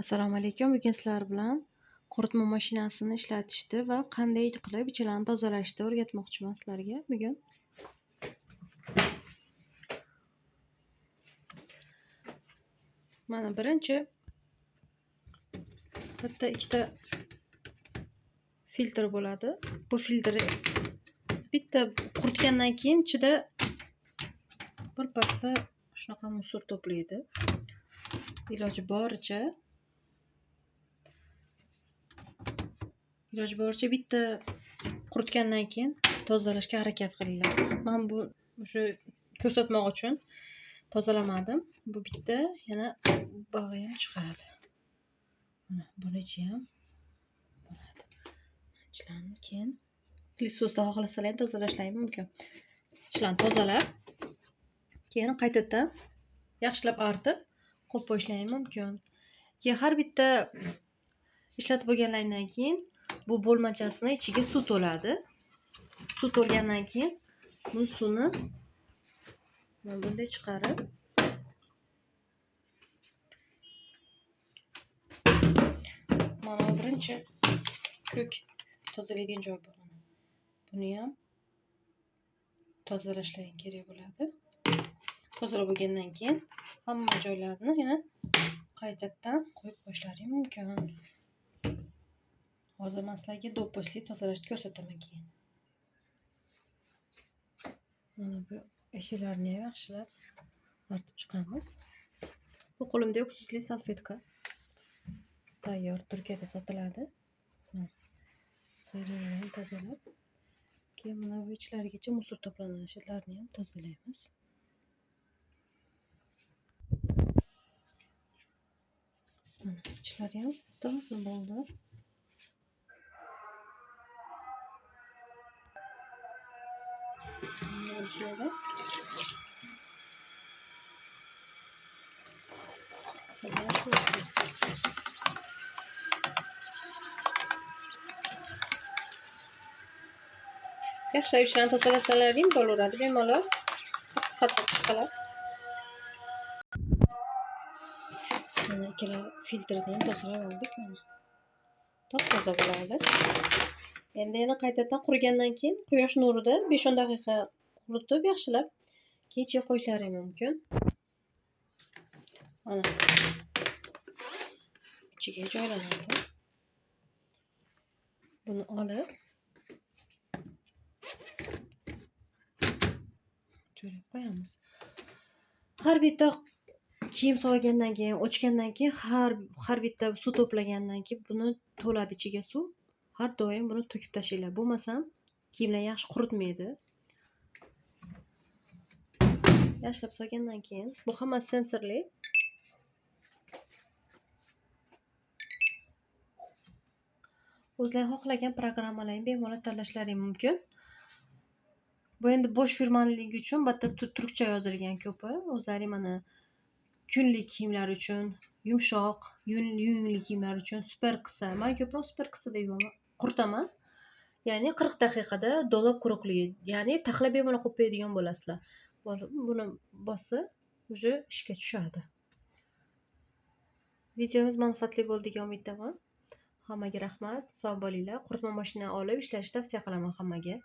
Assalomu alaykum. Bugun sizlar bilan quritma mashinasini ishlatishni va qanday qilib ichilarni tozalashni o'rgatmoqchiman sizlarga bugun. Mana birinchi bitta ikkita filtr bo'ladi. Bu filtr bitta quritgandan keyin ichida bir pasda shunaqa musor to'playdi. Iloji boricha bitta quritgandan keyin tozalashga harakat qilinglar. Men bu o'sha ko'rsatmoq uchun tozalamadim. Bu bitta yana bog'i ham chiqadi. Mana buni ichi ham bo'ladi. Ichlarni keyin plisosda xohlasalar ham tozalashlari mumkin. Ichlarni tozalab, keyin qaytadan yaxshilab artib qo'yib qo'yishlari mumkin. Keyin har bitta ishlatib bo'lganlaridan keyin bu bo'lmachasini ichiga suv to'ladi. Suv to'lgandan keyin bu suvni mana bunday chiqarib mana birinchi ko'k tozalaydigan joy bu. Buni ham tozalashlaring kerak bo'ladi. Tozalab bo'lgandan keyin hamma joylarini yana qaytadan qo'yib qo'yishlaring mumkin. Hozir men sizlarga do'pposli tozalashni ko'rsataman keyin. Mana bu eshiklarni ham yaxshilab artib chiqamiz. Bu qo'limda uksusli salfetka. Tayyor, Turkiyada sotiladi. Tayyorlanib tozalab, keyin mana bu ichlarigacha musor to'planadi. Shularni ham tozalaymiz. Mana ichlari ham toza bo'ldi. Şöyle. Yaxshilab ichlarni tozalasalaring bo'laveradi, bemalol qattiq chiqadi. Mana ikkala filtrni ham tozalab oldik mana. Top-toza bo'ladi. Endi yana qaytadan qurigandan keyin quyosh nurida 5-10 daqiqa quritib yaxshilab kecha qo'yishlari mumkin. Mana ichiga joylanadi. Buni olib joylab qo'yamiz. Har bitta kiyim solgandan keyin, o'chgandan keyin har bitta suv to'plagandan keyin buni to'ladi ichiga suv. Har doim buni to'kib tashlanglar. Bo'lmasam kiyimlar yaxshi quritmaydi. Yaxshilab solgandan keyin bu hammasi sensorli. O'zlari xohlagan programmalarni bemalol tanlashlari mumkin. Bu endi bosh firmanligi uchun bitta turkcha yozilgan ko'pi. O'zlari mana kunlik kiyimlar uchun, yumshoq, yungli kiyimlar uchun super qissa. Men ko'proq super qissa deb quritaman. Ya'ni 40 daqiqada dolab quruqligi, ya'ni taxlab bemalol qo'yib qo'yadigan bo'lasizlar. Buni bossa уже ishga tushadi. Videomiz manfaatli bo'ldi degan umiddaman. Hammaga rahmat, sog' bo'linglar. Quritma mashina olib ishlashni tavsiya qilaman hammaga.